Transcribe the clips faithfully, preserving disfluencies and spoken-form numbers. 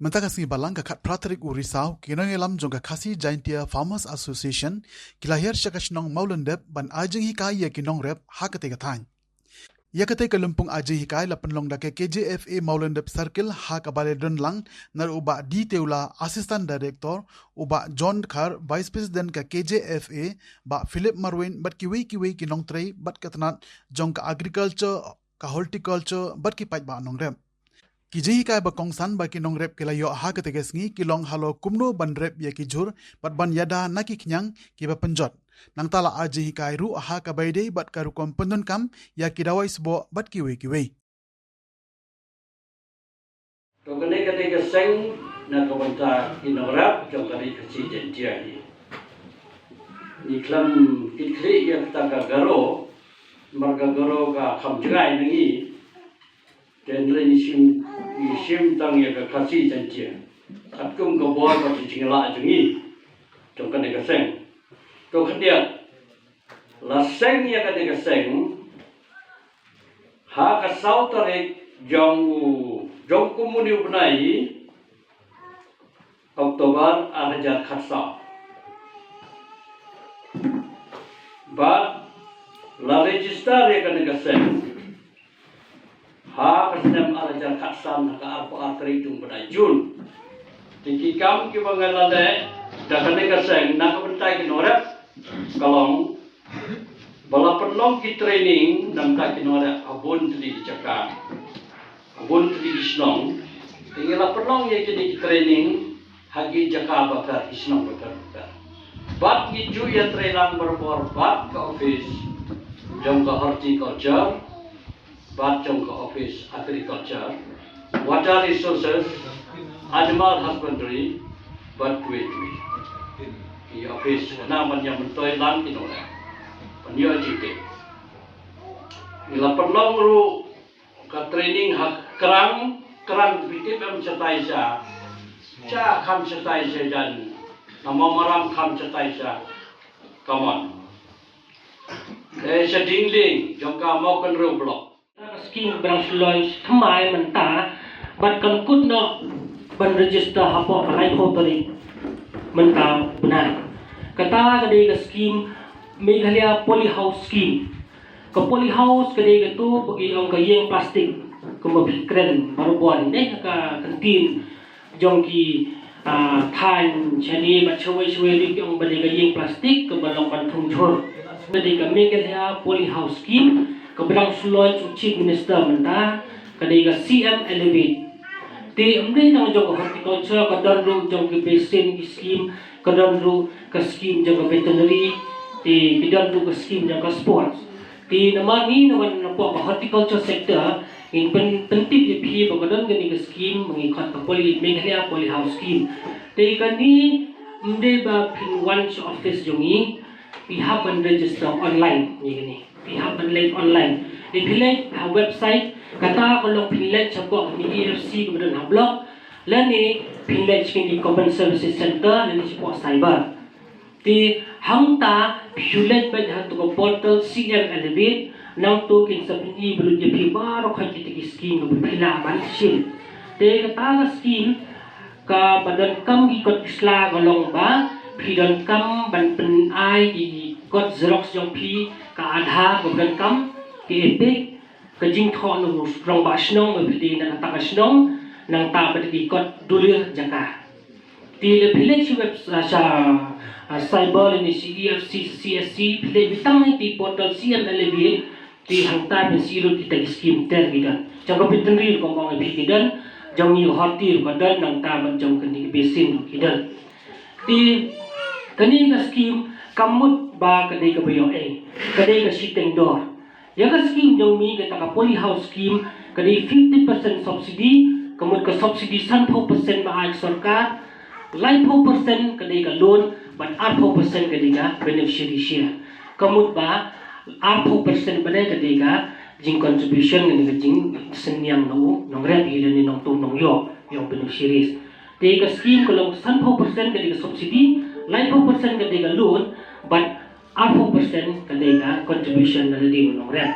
Mynta ka sngi Balang ka khatphra tarik u Risaw, ki nongïalam jong ka Khasi Jaintia Farmers Association ki la hiar sha ka shnong Mawlyndep ban ai jinghikai ïa ki nongrep ha katei ka thaiñ. Ïa katei ka lympung ai jinghikai la pynlong da ka K J F A Mawlyndep Circle ha kaba la don lang na u Bah D Tewla, Assistant Director, u Bah John Dkhar, Vice President ka K J F A, Bah Philip Marwein bad kiwei kiwei ki nongtrei bad ka tnat jong ka Agriculture, ka Horticulture bad ki paidbah nongrep. Ki jinghikai ba kongsan ba ki nongrep ki la ïoh ha katei ka sngi ki long halor kumno ban rep ïa ki jhur bad ban ïada na ki khñiang kiba pynjot. Nangta la ai jinghikai ruh ha kaba ïadei bad ka rukom pyndonkam ïa ki dawai sboh bad kiwei kiwei. To kane ka dei ka seng na ka bynta ki nongrep jong ka ri Khasi Jaintia hi. Ngi khlem kit khlieh ïa kata ka Garo, namar ka Garo ka kham jngai na ngi. Te hynrei ngi shim, ngi shim tang ïa ka Khasi Jaintia katkum ka bor bad ka jinglah jong ngi jong kane ka seng. To khyndiat, la seng ïa kane ka seng ha ka saw tarik jong u, jong kumne u bnai, October ar hajar khatsaw. Bad la register ïa kane ka seng ha ka snem ar hajar khatsan ha ka arphew ar tarik jong u bnai June. Te ki kam kiba nga la leh da kane ka seng na ka bynta ki nongrep ka long ba la pynlong ki training na ka bynta ki nongrep ha bun tylli ki jaka, ha bun tylli ki shnong. Te ngi la pynlong ïa kine ki training ha ki jaka bapher, ki shnong bapher bapher. Bad ngi ju ïatreilang barabor bad ka office jong ka Horticulture, bad jong ka office Agriculture, Water Resources, Animal Husbandry bad kiwei kiwei ki office, khnang ban ïa myntoi lang ki nongrep ban ïoh jingtip. Ngi la pynlong ruh ka training ha Krang, Krang, phi tip em, shatai sha, sha kham shatai sha jan, na Mawmaram kham shatai sha, Kamon. Te sha Dingling jong ka Mawkynrew Block. Ka skim ba dang shu launch thymmai mynta bad kan kut noh ban register hapoh ka laiphew tarik mynta u bnai. Kata ka dei ka skim Meghalaya Polyhouse Scheme. Ka polyhouse ka dei kato ba ki ong ka ïing plastik kumba phi kren barabor ne ka ktien jong ki, ah, thaiñ shane bad shawei shawei ruh ki ong ba dei ka ïing plastik kaba long ban thung jhur. Ka dei ka Meghalaya Polyhouse Scheme kaba dang shu launch u Chief Minister mynta, ka dei ka C M Elevate. Te ym dei tang jong ka horticulture, ka don ruh jong ka basin ki scheme, ka don ruh ka scheme jong ka veterinary, te ka don ruh ka scheme jong ka sports. Te namar ngi na wan napoh ka horticulture sector, ngin pyn, pyntip ïa phi ba ka don kane ka scheme ba ngi khot ka poly, Meghalaya Polyhouse Scheme. Te kane ym dei ba phin wan sha office jong ngi, phi hap ban register online ïa kane. Phi hap ban leit online. Te phi leit ha website, kata ka long phin leit shapoh kane E F C kaba don ha block, lane phin leit sha kane Common Services Center, lane shapoh cyber. Te hangta phi shu leit beit ha kato ka portal C M Elevate, nangto kin sa pyni ba lut ïa phi baroh kawei kita ki scheme kaba phi lah ban shim. Te kata ka scheme kaba donkam ki kot ki sla ka long ba phi donkam ban pynai ki kot xerox jong phi, ka Aadhaar kaba donkam, ki EPIC, ka jingthoh na u rangbah shnong ba phi dei na kata ka shnong, nangta bad ki kot dulir jaka. Te lada phi leit sha web, sha, sha, ah, cyber lane sha E F C, C S C, phi leit beit tang ha ki portal C M Elevate, te hangta phin sa ïohi ruh kita ki scheme ter ki don. Jong ka veterinary ruh kumba ong ïa phi ki don, jong ngi ka horti ruh ka don, nangta bad jong kane ka basin ruh ki don. Te kane ka scheme kam mut ba ka dei kaba ïoh ei, ka dei ka shiteng dor. Ïa ka scheme jong ngi kata ka polyhouse scheme ka dei fifty percent subsidy, ka mut ka subsidy sanphew percent ba ai ka sorkar, laiphew percent ka dei ka loan, bad arphew percent ka dei ka beneficiary share. Ka mut ba arphew percent ba dei ka dei ka jingcontribution, ka dei ka jingsynñiang na u nongrep hi lane nongtuh nongïoh, ïa u beneficiaries. Te ka scheme ka long sanphew percent ka dei ka subsidy, laiphew percent ka dei ka loan, bad arphew percent ka dei ka contribution na lade u nongrep.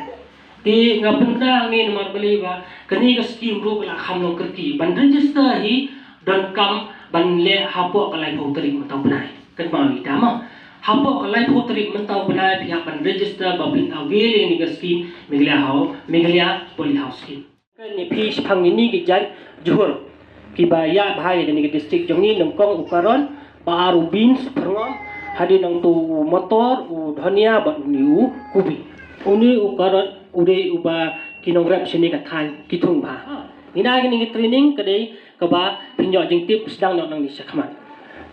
Te nga pynbna hangne namar balei ba kane ka scheme ruh ka la kham long kyrkieh. Ban register hi donkam ban leh hapoh ka laiphew tarik mynta u bnai. Kynmaw ïa ita mo. Hapoh ka laiphew tarik mynta u bnai phi hap ban register ba phin avail ïa kane ka skim Meghalaya House, Meghalaya Polyhouse Scheme. Kane phi shaphang ïa kine ki jait jhur kiba ïa bha ïa kane ka district jong ngi, nyngkong u carrot, ba ar u beans, pyrngom, hadien nangto u mator, u dhania bad une u kubi. Une u carrot u dei uba ki nongrep shane ka thaiñ ki thung bha. Ngi na kane ka training ka dei kaba phin ïoh jingtip sdang noh nangne shakhmat.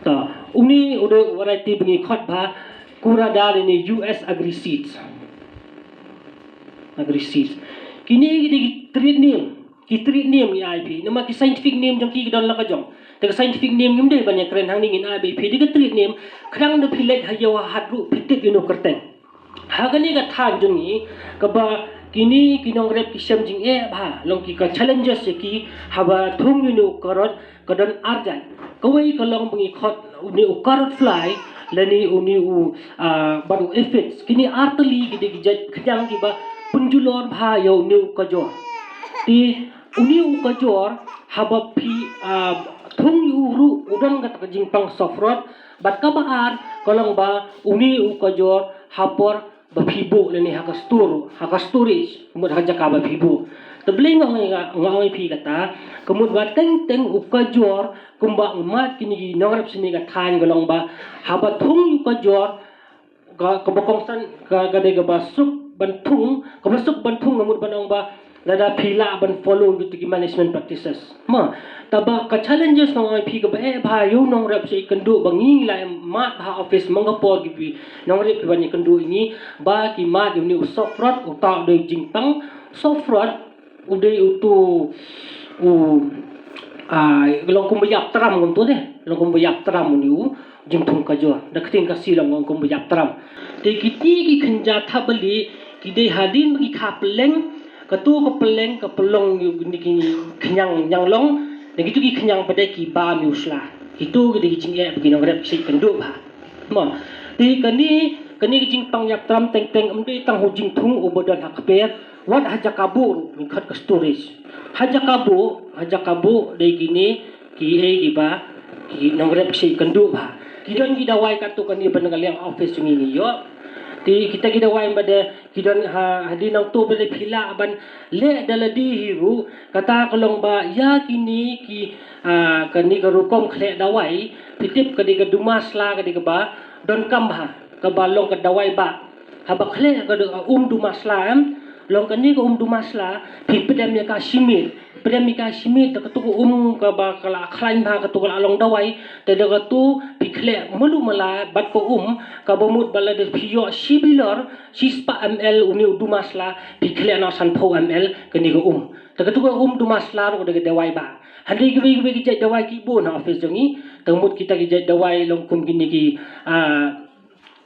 To, une u dei u variety ba ngi khot ba Kurada lane U S Agri Seeds. Agri Seeds. Kine ki dei ki trade name, ki trade name ngi ai phi. Namar ki scientific name jong ki ki don la ka jong. Te ka scientific name ngim dei ban ïa kren hangne, ngin ai ba phi dei ka trade name. Khnang da phi leit ha ïew ha hat ruh phi tip ïa une u kyrteng. Ha kane ka thaiñ jong ngi kaba kine ki nongrep ki shem jingeh bha, long ki ka challenges ïa ki haba thung ïa une u carrot ka don ar jait. Kawei ka long ba ngi khot une u carrot fly lane une u, ah, bad u aphids. Kine ar tylli ki dei ki jait khñiang kiba pynjulor bha ïa une u kajor. Te une u kajor haba phi, ah, thung ïa u ruh u don kata ka jingpang soft rot. Bad kaba ar ka long ba une u kajor ha por ba phi buh lane ha ka store, ha ka storage, mut ha ka jaka ba phi buh. Te balei nga ong, nga ong ïa phi kata, ka mut ba teng teng u kajor kumba u mad kine ki nongrep shane ka thaiñ ka long ba haba thung u kajor ka, kaba kongsan ka, ka dei kaba suk ban thung, kaba suk ban thung ka mut ban ong ba lada phi lah ban follow kito ki management practices. Ma, taba ka challenges nga ong ïa phi kaba eh bha ïa u nongrep sha ïa kynduh ba ngi la mad bha office man ka por ki nongrep ki ban ïa kynduh ïa ngi ba ki mad ïa une u soft rot, uta u dei jingpang soft rot, u dei uto u, ah, long kumba ïap tram kumto de, long kumba ïap tram une u jingthung kajor. Da ka ktien Khasi long kumba ïap tram. Te kiti ki kynja thapbalieh ki dei hadien ba ki kha pylleng, kato ka pylleng ka pynlong ïa kine ki khñiang ñianglong, da kito ki khñiang pat de ki bam ïa u sla. Kito ki dei ki jingeh ba ki nongrep ki shu ïa kynduh bha. Mo, te kane, kane ka jingpang ïap tram teng teng ym dei tang ha u jingthung uba don ha kper, wat ha jaka buh ruh, ngi khot ka storage. Ha jaka buh, ha jaka buh dei kine kiei kiba ki nongrep ki shu ïa kynduh bha. Ki don ki dawai katto katne ba na ka liang office jong ngi ngi ïoh. Te kita ki dawai ba de ki don ha, hadien nangto ba de phi lah ban leh da lade hi ruh, kata ka long ba ïa kine ki, ah, kane ka rukom khleh dawai, phi tip ka dei ka duma sla ka dei kaba donkam bha, kaba long ka dawai bah. Haba khleh ka dei ka um duma sla em, long kane ka um duma sla, phi pdem ïa ka shimiet, pdem ïa ka shimiet da kato ka um kaba ka la khlaiñ bha, kato ka la long dawai, te da kato phi khleh malu mala bad ka um, kaba mut ba lada phi ïoh shi bilor, shispah M L une u duma sla, phi khleh noh sanphew M L kane ka um. Te kato ka um duma sla ruh ka dei ka dawai bah. Hynrei kiwei kiwei ki jait dawai ki bun ha office jong ngi. Te mut kita ki jait dawai long kum kine ki, ah,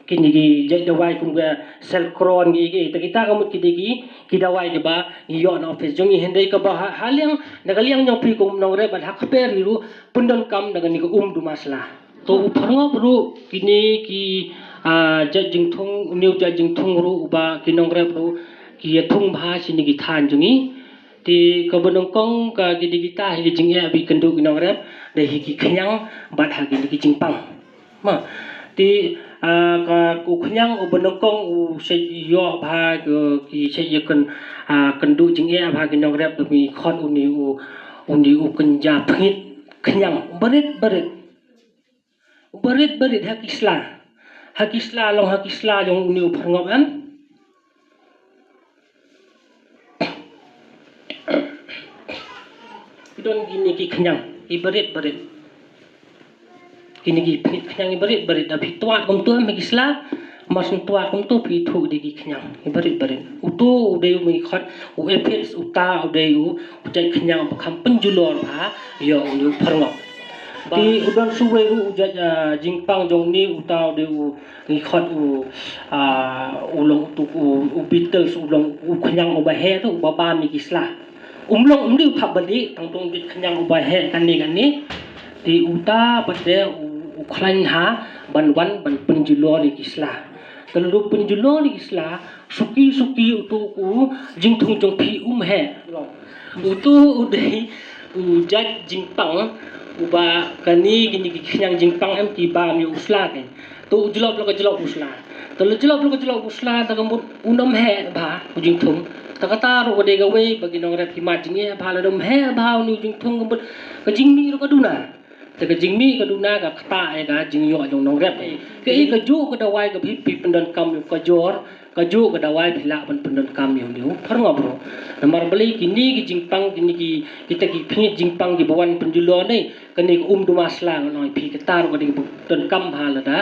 kine ki jait dawai kum ka Selcron ki, ki, te kita ka mut ki dei ki, ki dawai kiba ngi ïoh na office jong ngi, hynrei kaba ha, ha liang, na ka liang jong phi kum nongrep bad ha kper hi ruh pyndonkam da kane ka um duma sla. To u pharngop ruh kine ki, ah, jait jingthung, une u jait jingthung ruh uba ki nongrep ruh ki ïa thung bha shane ki thaiñ jong ngi. Te kaba nyngkong ka ki dei kita hi ki jingeh ba ïa kynduh ki nongrep, da hi ki khñiang bad ha kine ki jingpang. Ma, te, ah, ka, u khñiang uba nyngkong u shu ïoh bha ki, ki shu ïa kyn, ah, kynduh jingeh bha ki nongrep, da ngi khot une u, une u kynja pngit khñiang. Barit barit. Barit barit ha ki sla. Ha ki sla long ha ki sla jong une u pharngop em. Ki don kine ki khñiang, ki barit barit. Kine ki phi-, khñiang ki barit barit, da phi twad kumto em ha ki sla, mar shu twad kumto phi thuh dei ki khñiang, ki barit barit. Uto u dei u ngi khot u aphids, uta u dei u, u jait khñiang ba kham pynjulor bha ïa u, u pharngop. Te u don shuwei ruh u jait, ah, jingpang jong une, uta u dei u ngi khot u, ah, u long uto u, u beetles, u long u khñiang uba heh ruh uba bam ïa ki sla. Um long, um dei u thapbalieh, tang tang u jait khñiang uba heh kane kane. Te uta pat de u, u khlaiñ ha ban wan ban pynjulor ïa ki sla. Te lada u pynjulor ïa ki sla, suki suki uto u jingthung jong phi um heh. Uto u dei u jait jingpang Uba kane kine ki khñiang jingpang em ki bam ïa u sla kein. To u jlop la ka jlop u sla. To la jlop la ka jlop u sla ta ka mut u nym heh bha u jingthung. Ta kata ruh ka dei kawei ba ki nongrep ki mad jingeh bha, la nym heh bha une u jingthung ka mut ka jingmih ruh ka duna. Te ka jingmih ka duna ka ktah ïa ka jingïoh jong nongrep. Kaei kajuh ka dawai kaba phi pyndonkam ïa u kajor, kajuh ka dawai phi lah ban pyndonkam ïa une u pharngop ruh. Namar balei kine ki jingpang, kine ki, kita ki khñiang jingpang kiba wan pynjulor ne, kane ka um duma sla nga ong ïa phi, kata ruh ka dei kaba pyndonkam bha lada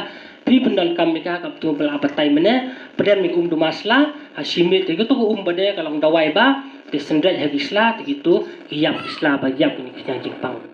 phi pyndonkam ïa ka, kaba tu ba la batai mynne, pdem ïa ka um duma sla ha shi miet, te kato ka um ba dei ka long dawai ba, te synreit ha ki sla, te kito ki ïap ki sla ba ïap kine ki khñiang jingpang.